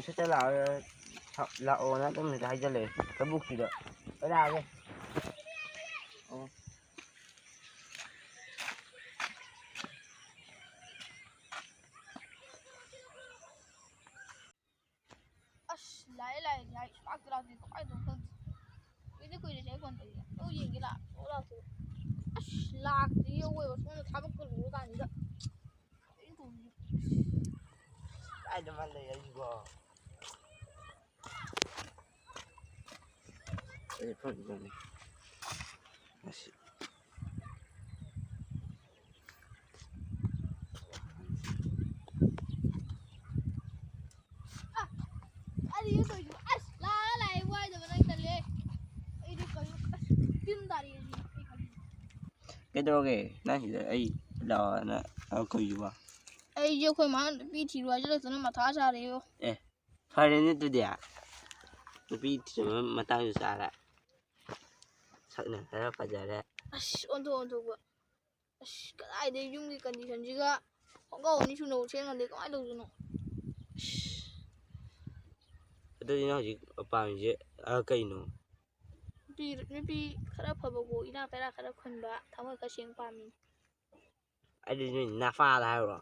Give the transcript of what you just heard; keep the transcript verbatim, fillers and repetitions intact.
ꯁꯠ ꯁꯠ ꯂꯥꯛꯑꯣ, ꯂꯥꯛꯑꯣꯅ ꯑꯗꯨꯝ ꯍꯦꯛꯇ ꯍꯥꯏꯖꯜꯂꯛꯑꯦ ꯂꯧꯕꯨꯛꯁꯤꯗ꯫ ꯑꯩ ꯂꯥꯛꯑꯒꯦ꯫ ꯑꯣ꯫ ꯑꯁ, ꯂꯥꯛꯑꯦ, ꯂꯥꯛꯑꯦ, ꯂꯥꯛꯑꯦ꯫ ꯂꯥꯛꯇꯦ, ꯂꯥꯛꯇꯦ꯫ ꯀꯃꯥꯏꯅ ꯇꯧꯕꯅꯣ ꯈꯪꯗꯦ꯫ ꯀꯨꯏꯗꯤ ꯀꯨꯏꯔꯦ ꯁꯤ ꯑꯩ ꯐꯣꯟ ꯇꯧꯔꯤꯁꯦ꯫ ꯑꯗꯨ ꯌꯦꯡꯒꯦ ꯂꯥꯛꯑꯣ, ꯂꯥꯛꯑꯣ꯫ ꯑꯁ, ꯂꯥꯛꯇꯦ, ꯑꯋꯣꯏꯕ ꯁꯣꯝꯗ ꯊꯕꯛꯀ ꯂꯨꯔ ꯀꯥꯟꯁꯤꯗ꯫ ꯀꯩꯅꯣ ꯇꯧꯔꯤꯁꯦ꯫ ꯀꯥꯏꯗ ꯃꯥ ꯂꯩ ꯍꯥꯏꯁꯤꯕꯣ? ꯑꯩ ꯐꯣꯟ ꯇꯧꯔꯤ꯫ ꯑꯁ꯫ ꯑ, ꯑꯩꯗꯤ ꯌꯨꯝ ꯇꯧꯔꯤꯁꯤꯕꯣ? ꯑꯁ, ꯂꯥꯛꯑ ꯂꯥꯛꯑꯦ, ꯋꯥꯏꯗꯕ ꯅꯪ ꯇꯜꯂꯦ꯫ ꯑꯩꯗꯤ ꯀꯩꯅꯣ, ꯑꯁ, ꯇꯤꯟ ꯇꯥꯔꯛꯑꯦ ꯑꯩꯗꯤ, ꯑꯩ ꯈꯜꯂꯤꯁꯦ꯫ ꯀꯩꯗꯧꯔꯒꯦ? ꯅꯪ ꯁꯤꯗ ꯑꯩ ꯂꯥꯛꯑꯣꯅ ꯀꯧꯔꯤꯁꯤꯕꯣ? ꯑꯩꯁꯦ ꯑꯩꯈꯣꯏ ꯃꯥꯅ ꯅꯨꯄꯤ ꯊꯤꯔꯣ ꯍꯥꯏꯖꯤꯜꯂꯛꯇꯅ ꯃꯊꯥ ꯁꯥꯔꯦ꯫ ꯑꯦ, ꯐꯔꯦꯅꯦ ꯑꯗꯨꯗꯤ꯫ ꯅꯨꯄꯤ ꯊꯤꯖꯤꯟꯕ ꯃꯇꯥꯡꯁꯨ ꯆꯥꯔꯦ꯫ ꯁꯛꯅ ꯈꯔ ꯐꯖꯔꯦ꯫ ꯑꯁ, ꯑꯣꯟꯊꯣꯛ ꯑꯣꯟꯊꯣꯛꯄ꯫ ꯑꯁ, ꯀꯗꯥꯏꯗꯩ ꯌꯨꯝꯒꯤ ꯀꯟꯗꯤꯁꯟꯁꯤꯒ ꯈꯣꯡꯒ꯭ꯔꯥꯎ ꯑꯅꯤ ꯁꯨꯅꯕ ꯁꯦꯠ ꯉꯝꯗꯦ, ꯀꯃꯥꯏꯅ ꯇꯧꯗꯣꯏꯅꯣ? ꯑꯁ꯫ ꯑꯗꯨꯗꯤ ꯅꯪ ꯍꯧꯖꯤꯛ ꯄꯥꯝꯃꯤꯁꯦ, ꯑ, ꯀꯩꯅꯣ? ꯅꯨꯄꯤ, ꯅꯨꯄꯤ ꯈꯔ ꯐꯕꯀꯣ, ꯏꯅꯥꯛ ꯀꯩꯔꯥꯛ ꯈꯔ ꯈꯨꯟꯕ, ꯊꯃꯣꯏ ꯈꯔ ꯁꯦꯡꯕ ꯄꯥꯝꯃꯤ꯫ ꯑꯩꯗꯤ ꯅꯣꯏ ꯅꯄꯥꯗ ꯍꯥꯏꯔꯨꯔꯣ?